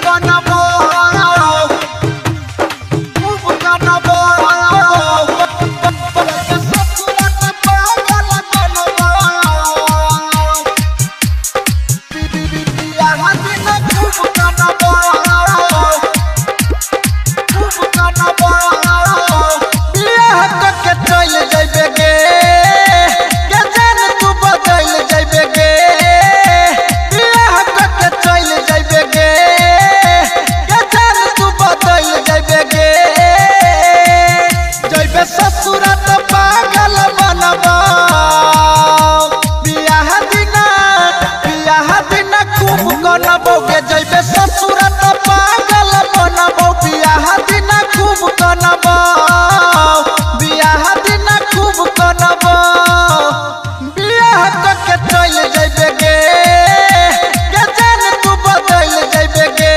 कनबो, खूब कनबो। ससुरा त पागल बनबो, बियाह दिना खूब कनबो, खूब कनबो। बियाह क के चल जइबे गे, गे जान तू बदल जइबे गे। बियाह क के चल जइबे गे, गे जान तू बदल जइबे गे। जइबे ससुरा त पागल बनबो, बियाह दिना, बियाह दिना खूब कनबो गे। जइबे ससुरा त पागल बनबो, बियाह दिना खूब कनबो, बियाह दिना खूब कनबो। बियाह क के चल जइबे गे, गे जान तू बदल जइबे गे।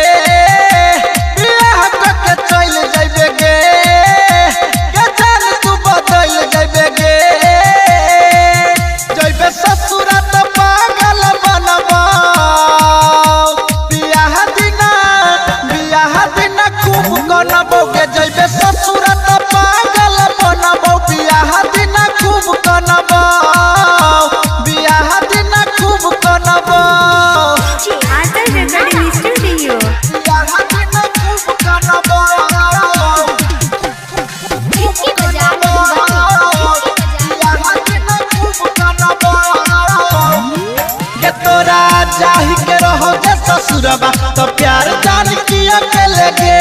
बियाह क के चल जइबे गे, गे जान तू बदल जइबे गे। जइबे ससुरा त पागल बनबो, बियाह दिना, बियाह दिना खूब कनबो गे। जइबे ससुरा त पागल बनबो, बियाह दिना खूब कनबो, बियाह दिना खूब कनबो। Anchal Recording Studio. बियाह दिना खूब कनबो, मिर्ची बाजार मधुबनी। बियाह दिना खूब कनबो। के तोरा जाहि के रहो जे ससुरबा तो प्यार जान किया के लगे।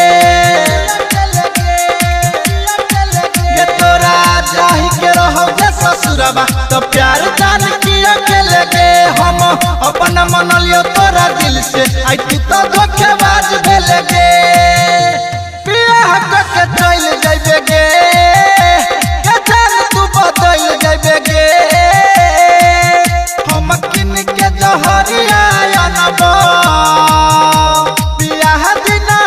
के तोरा जाहि के रहो जे ससुरबा तो प्यार जान किया के लगे। हम अपन मनलियो तोरा दिल से, आई तू तो धोखेबाज भेल गे। बियाह क के चल जइबे गे, गे जान तू बदल जइबे गे। हम किन के जहरिया अनबो, बियाह दिना,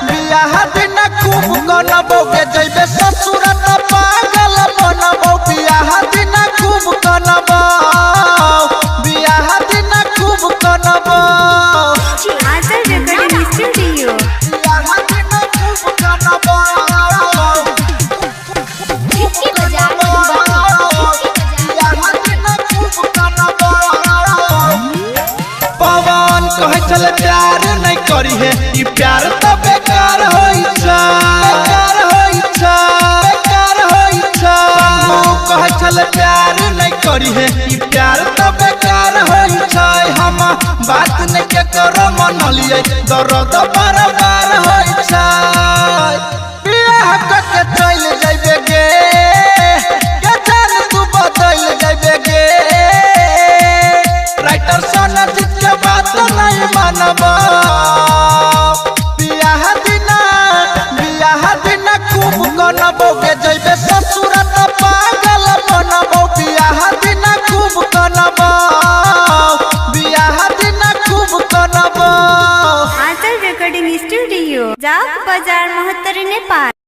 बियाह दिना खूब कनबो गे। जइबे ससुरा त पागल बनबो, बियाह दिना खूब कनबो, बियाह दिना खूब कनबो। Anchal Recording Studio. बियाह दिना खूब कनबो, मिर्ची बाजार मधुबनी। बियाह दिना खूब कनबो। पवन कहै छल प्यार नहीं करी है, ई प्यार त बेकार होइ छै, बेकार होइ छै, बेकार होइ छै। शंभू कहै छल प्यार नहीं करी है, ई प्यार त बेकार होइ छै। हम बात नहीं के करो मनलियै, दर्द बराबर होइ छै। बियाह क के चल जइबे गे, गे जान तू बदल जइबे गे। राइटर सोना जीत के बात नहीं मानबो, बियाह दिना, बियाह दिना खूब कनबो गे। जइबे ससुरा त पागल बनबो, बियाह दिना खूब कनबो, बियाह दिना खूब कनबो। Anchal Recording Studio. Jawk Bazar, Mahottari, Nepal.